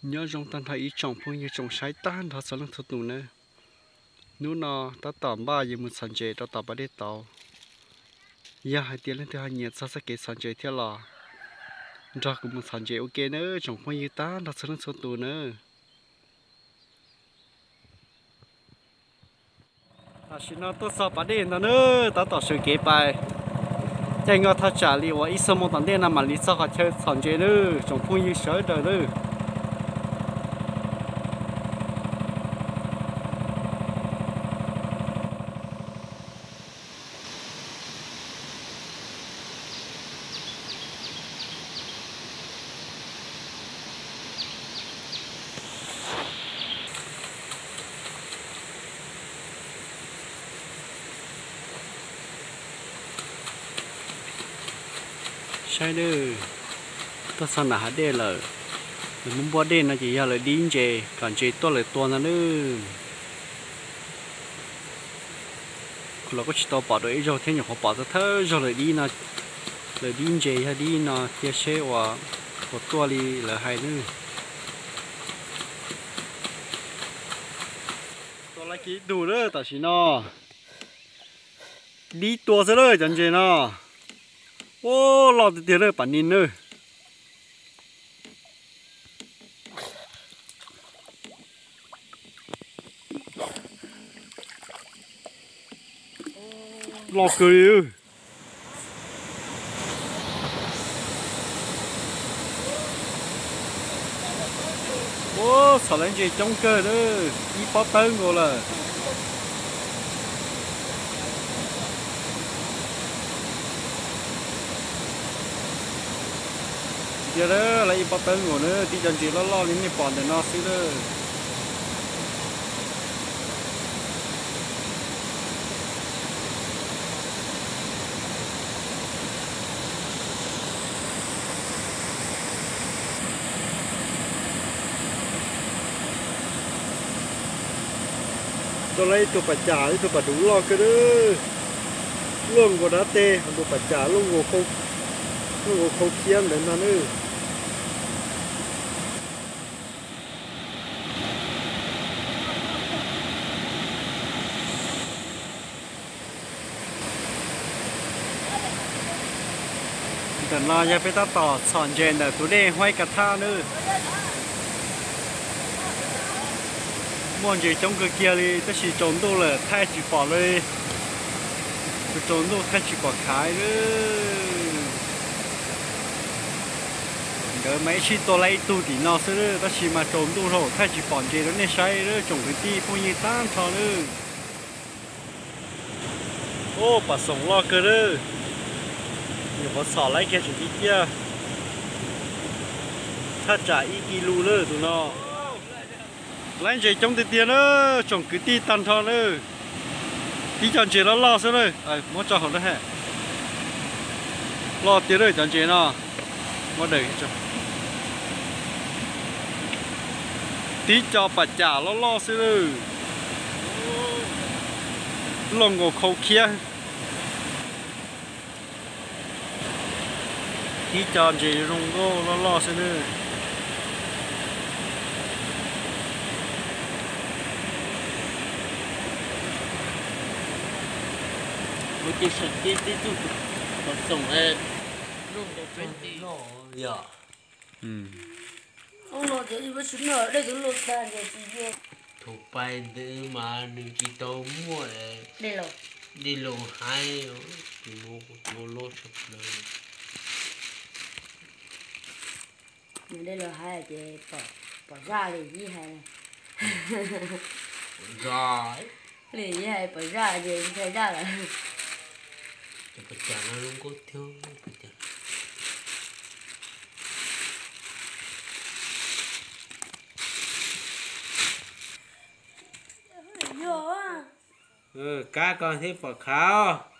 Nyob zoo tag nrho ib tsoom phooj ywg tsoom saib tag nrho txhua leej txhua tus nawb. Hnub no tab tom npaj yuav mus txhom ntses rau tom pas dej tauv. Yog hais tias leej twg ho nyiam txog txoj kev txhom ntses thiab los nrog kuv mus txhom ntses ua ke nawb tsoom phooj ywg tag nrho txhua leej txhua tus nawb. Tam sim no tuaj txog pas dej ntawd nawb, tab tom sawv kev pais. Caij nkoj thaj tsam li uas ib xuab moos tom ntej no mam li txog qhov chaw txhom ntses nawb tsoom phooj ywg sawv daws nawb. Saib nawb, tuaj txog nram hav dej lawm. Lawv muab npuab dej no ces yog lawv dib ntses kom ntses tuaj lawv tua ntag nawb. Kuv los kuj tsis tau pom dua ib zaug thiab, nyuam qhuav pom thawj zaug lawv dib no, lawv dib ntses yog dib no cia seb uas puas tuaj li lawv hais nawb. Tua lawv kiv ib tug lawm tam sim no. Dib tua xwb lawm cov ntses no. Ua loj tiag tiag lawm pam ni nawb. Loj kawg li. Ua, txhom lawv ntses coob kawg lawm, ib pob tawb nkaus lawm. Tiag, lawv ib pob tawb nkaus na, tib co ntses loj loj li nej pom ntawm no xwb lawm. Tua lawv ib tug pas cam ib tug pas duv loj kawg, luaj nkaus dab teg, ho tus pas cam luaj nkaus khau khiab ntawd ntag nawb. Ntawm no yog peb tab tom txhom ntses ntawm tus dej Huaib Ka Thaj nawb. Muaj ntses coob kawg kiag li tab sis tsaus ntuj lawm thaij tsis pom li. Tsaus ntuj thaij tsis pom khaiv li. Nkawd mas ib sij tua lawv ib tug tim no xwb tab sis mas tsaus ntuj lawm thaij tsis pom ntses rau nej saib li tsoom kwv tij phooj ywg tag nrho nawb. Ub, pas xoom loj kawg lawm. Nyuam qhuav txhom lawv kiag tseem ti ciaj. Thaj tsam ib kis lus lawm tus no. Lawv ntses coob tiag tiag na, tsoom kwv tij tag nrho na. Tib co ntses loj loj xwb na, muab tso hauv na. Loj tiag lawm cov ntses no. Muab daws. Tib co pas cam loj loj xwb lawm. Luaj nkaus khau khiab. Tib co ntses zoo nkauj loj loj xwb nawb. Ua ces saum teb teb tug pom xoom luaj nkaus peb ti. Thaum pais ntawd mas nws tsis tau muaj dej laug haib, tus no kuv tua loj tshaj plaws. Dej laug haib ces pom zaj li ib hais. Pom zaj. Li ib hais pom zaj ces ntshai zaj lawm. Cov pas cam no zoo nkauj tiag. Kab ko thiab pom khaiv.